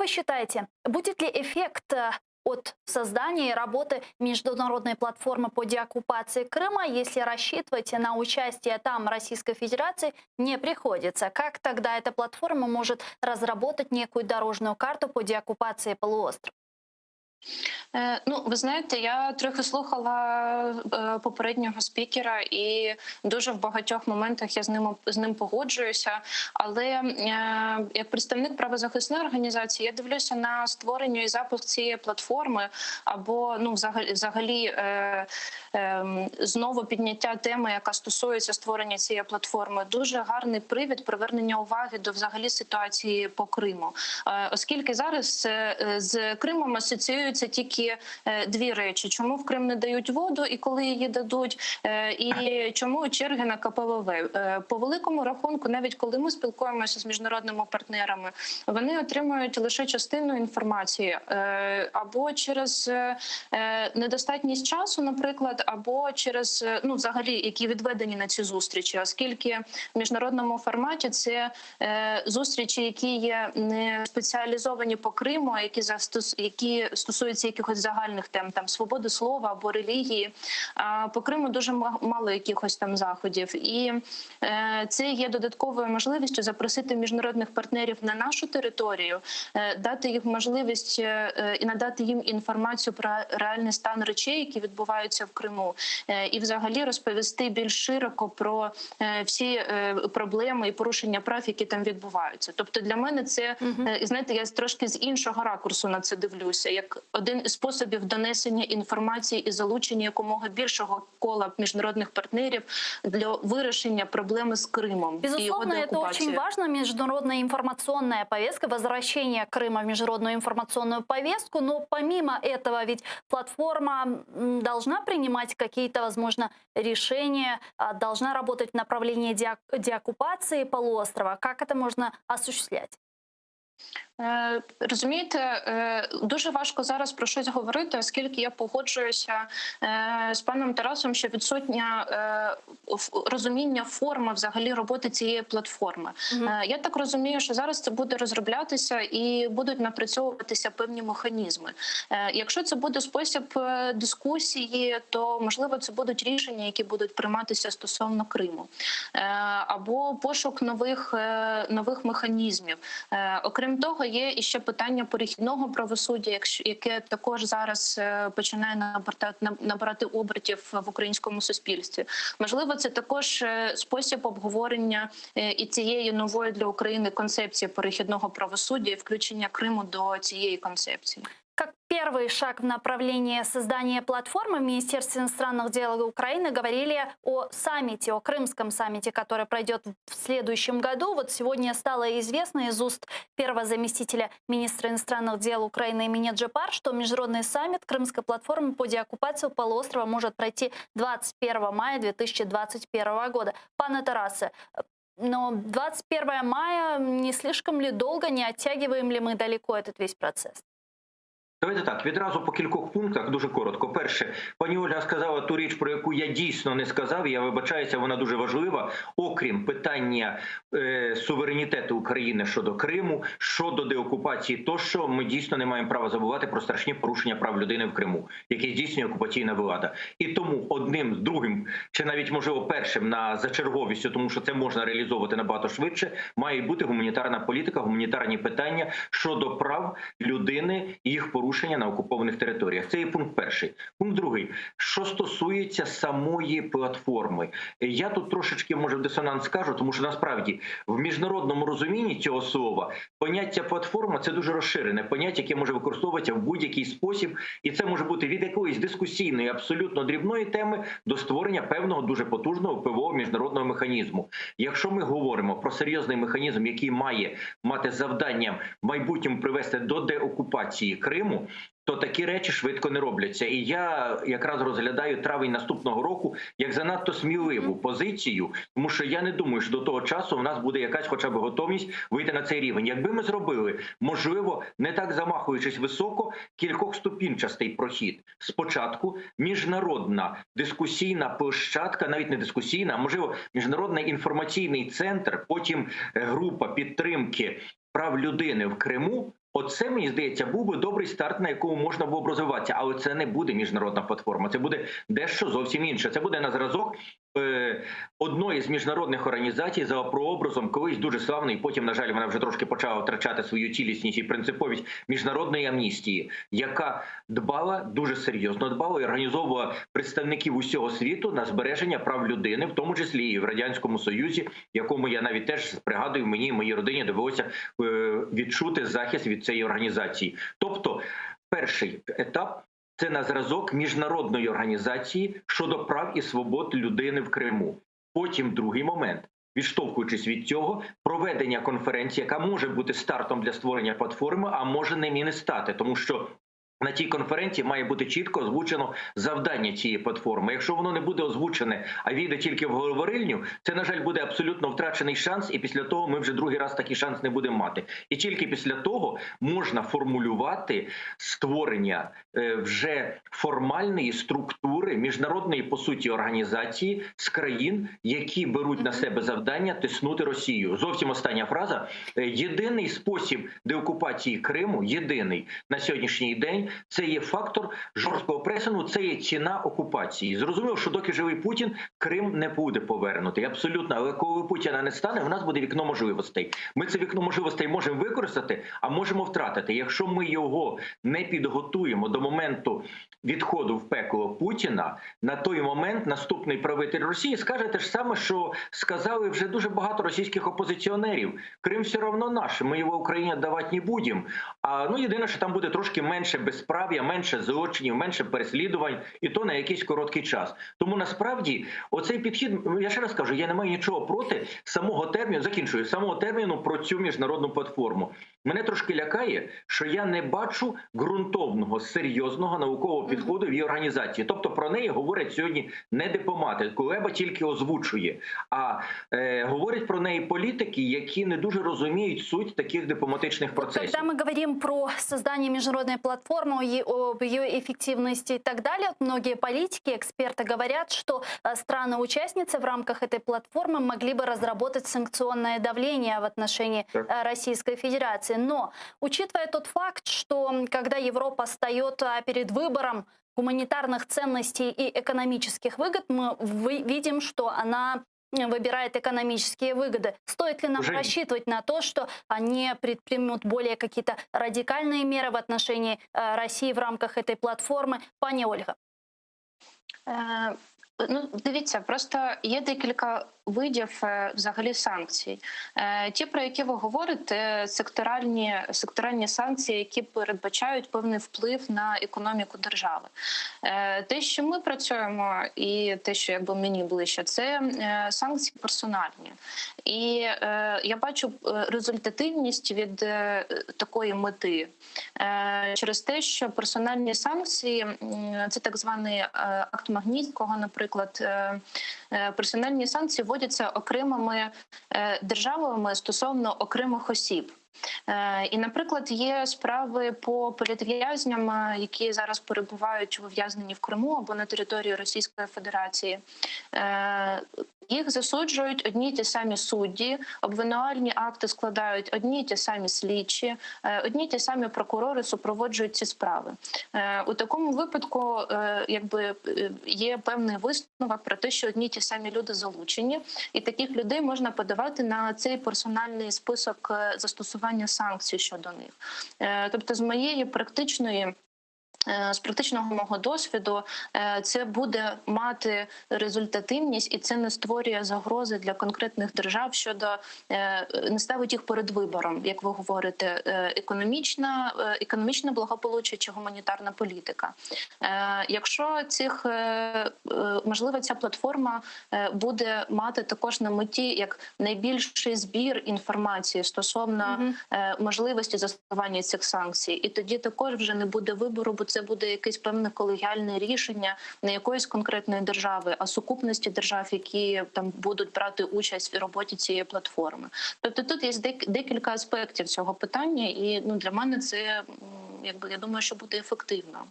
считаете, будет ли эффект от создания и работы международной платформы по деоккупации Крыма, если рассчитывать на участие там Российской Федерации не приходится? Как тогда эта платформа может разработать некую дорожную карту по деоккупации полуострова? Ну, ви знаєте, я трохи слухала попереднього спікера, і дуже в багатьох моментах я з ним погоджуюся. Але як представник правозахисної організації, я дивлюся на створення і запуск цієї платформи, або, ну, взагалі знову підняття теми, яка стосується створення цієї платформи, дуже гарний привід привернення уваги до взагалі ситуації по Криму, оскільки зараз з Кримом асоціюються тільки дві речі: чому в Крим не дають воду і коли її дадуть, і чому черги на КПВВ. По великому рахунку, навіть коли ми спілкуємося з міжнародними партнерами, вони отримують лише частину інформації або через недостатність часу, наприклад, або через ну, взагалі, які відведені на ці зустрічі, оскільки в міжнародному форматі це зустрічі, які є не спеціалізовані по Криму, а які стосуються якихось загальних тем, там свободи слова або релігії. А по Криму дуже мало якихось там заходів, і це є додатковою можливістю запросити міжнародних партнерів на нашу територію, дати їм можливість і надати їм інформацію про реальний стан речей, які відбуваються в Криму, і взагалі розповісти більш широко про всі проблеми і порушення прав, які там відбуваються. Тобто для мене це Мгм. Знаєте, я трошки з іншого ракурсу на це дивлюся, як один із способів донесення інформації і залучення якомога більшого кола міжнародних партнерів для вирішення проблеми з Кримом і його Безусловно, это очень деокупацією. важно. Международная информационная повестка, возвращение Крыма в международную информационную повестку. Но помимо этого ведь платформа должна принимать какие-то, возможно, решения, должна работать в направлении деоккупации полуострова. Как это можно осуществлять? Розумієте, дуже важко зараз про щось говорити, оскільки я погоджуюся з паном Тарасом, що відсутня розуміння форми взагалі роботи цієї платформи. Мгм. Я так розумію, що зараз це буде розроблятися і будуть напрацьовуватися певні механізми. Якщо це буде спосіб дискусії, то, можливо, це будуть рішення, які будуть прийматися стосовно Криму, або пошук нових механізмів. Окрім того, є і ще питання перехідного правосуддя, яке також зараз починає набирати обертів в українському суспільстві. Можливо, це також спосіб обговорення і цієї нової для України концепції перехідного правосуддя і включення Криму до цієї концепції. Как первый шаг в направлении создания платформы в Министерстве иностранных дел Украины говорили о саммите, о крымском саммите, который пройдет в следующем году. Вот сегодня стало известно из уст первого заместителя министра иностранных дел Украины Эмине Джеппар, что международный саммит Крымской платформы по деоккупации полуострова может пройти 21 мая 2021 года. Пане Тарасе, но 21 мая не слишком ли долго, не оттягиваем ли мы далеко этот весь процесс? Давайте так, відразу по кількох пунктах, дуже коротко. Перше, пані Ольга сказала ту річ, про яку я дійсно не сказав. Я вибачаюся, вона дуже важлива. Окрім питання суверенітету України щодо Криму, щодо деокупації, тощо ми дійсно не маємо права забувати про страшні порушення прав людини в Криму, які здійснює окупаційна влада. І тому одним, другим чи навіть, можливо, першим на за черговістю, тому що це можна реалізовувати набагато швидше, має бути гуманітарна політика, гуманітарні питання щодо прав людини і їх порушення на окупованих територіях. Це є пункт перший. Пункт другий, що стосується самої платформи, я тут трошечки, може, в дисонанс скажу, тому що насправді в міжнародному розумінні цього слова поняття платформа — це дуже розширене поняття, яке може використовуватися в будь-який спосіб, і це може бути від якоїсь дискусійної, абсолютно дрібної теми до створення певного дуже потужного впливового міжнародного механізму. Якщо ми говоримо про серйозний механізм, який має мати завданням в майбутньому привести до деокупації Криму, то такі речі швидко не робляться. І я якраз розглядаю травень наступного року як занадто сміливу позицію, тому що я не думаю, що до того часу у нас буде якась хоча б готовність вийти на цей рівень. Якби ми зробили, можливо, не так замахуючись високо, кількохступінчастий прохід. Спочатку міжнародна дискусійна площадка, навіть не дискусійна, а, можливо, міжнародний інформаційний центр, потім група підтримки прав людини в Криму. Оце, мені здається, був би добрий старт, на якому можна було б розвиватися, але це не буде міжнародна платформа. Це буде дещо зовсім інше. Це буде на зразок одної з міжнародних організацій за прообразом колись дуже славної, потім, на жаль, вона вже трошки почала втрачати свою цілісність і принциповість міжнародної амністії, яка дбала дуже серйозно, дбала і організовувала представників усього світу на збереження прав людини, в тому числі і в радянському союзі, якому я навіть теж пригадую, мені і моїй родині довелося відчути захист від цієї організації. Тобто, перший етап. Це на зразок міжнародної організації щодо прав і свобод людини в Криму. Потім другий момент, відштовхуючись від цього, проведення конференції, яка може бути стартом для створення платформи, а може ним і не стати, тому що на тій конференції має бути чітко озвучено завдання цієї платформи. Якщо воно не буде озвучене, а війде тільки в говорильню, це на жаль буде абсолютно втрачений шанс, і після того ми вже другий раз такий шанс не будемо мати. І тільки після того можна формулювати створення вже формальної структури міжнародної по суті організації з країн, які беруть на себе завдання тиснути Росію. Зовсім остання фраза. Єдиний спосіб деокупації Криму, єдиний на сьогоднішній день, це є фактор жорсткого пресингу, це є ціна окупації. Зрозуміло, що доки живий Путін, Крим не буде повернутий. Абсолютно, але коли Путіна не стане, у нас буде вікно можливостей. Ми це вікно можливостей можемо використати, а можемо втратити. Якщо ми його не підготуємо до моменту відходу в пекло Путіна, на той момент наступний правитель Росії скаже те ж саме, що сказали вже дуже багато російських опозиціонерів. Крым все равно наш, мы его Украине давать не будем. А ну єдине, що там буде трошки менше безправ'я, менше злочинів, менше переслідувань, і то на якийсь короткий час. Тому насправді оцей підхід, я ще раз кажу, я не маю нічого проти самого терміну, закінчую, самого терміну про цю міжнародну платформу. Мене трошки лякає, що я не бачу ґрунтовного, серйозного наукового підходу в її організації. Тобто про неї говорять сьогодні не дипломати, Кулеба тільки озвучує, а говорять про неї політики, які не дуже розуміють суть таких дипломатичних процесів. Когда мы говорим про создание международной платформы, об ее эффективности и так далее, вот многие политики, эксперты говорят, что страны-участницы в рамках этой платформы могли бы разработать санкционное давление в отношении Российской Федерации. Но, учитывая тот факт, что когда Европа встает перед выбором гуманитарных ценностей и экономических выгод, мы видим, что она выбирает экономические выгоды. Стоит ли нам Уже рассчитывать на то, что они предпримут более какие-то радикальные меры в отношении России в рамках этой платформы? Пані Ольга. Ну, дивіться, просто є декілька видів взагалі санкцій. Ті, про які ви говорите, секторальні санкції, які передбачають певний вплив на економіку держави. Те, що ми працюємо, і те, що мені ближче, це санкції персональні. І я бачу результативність від такої мети. Через те, що персональні санкції, це так званий акт Магнітського, наприклад, персональні санкції вводяться окремими державами стосовно окремих осіб. І, наприклад, є справи по політв'язням, які зараз перебувають ув'язнені в Криму або на території Російської Федерації. Їх засуджують одні й ті самі судді, обвинувальні акти складають одні й ті самі слідчі, одні й ті самі прокурори супроводжують ці справи. У такому випадку є певний висновок про те, що одні й ті самі люди залучені, і таких людей можна подавати на цей персональний список застосування санкцій щодо них. Тобто з моєї практичної з практичного мого досвіду це буде мати результативність, і це не створює загрози для конкретних держав щодо, не ставить їх перед вибором, як ви говорите, економічне благополуччя чи гуманітарна політика. Якщо можливо, ця платформа буде мати також на меті як найбільший збір інформації стосовно можливості застосування цих санкцій, і тоді також вже не буде вибору, бо це буде якесь певне колегіальне рішення не якоїсь конкретної держави, а сукупності держав, які там будуть брати участь в роботі цієї платформи. Тобто тут є декілька аспектів цього питання, і для мене це, я думаю, що буде ефективно.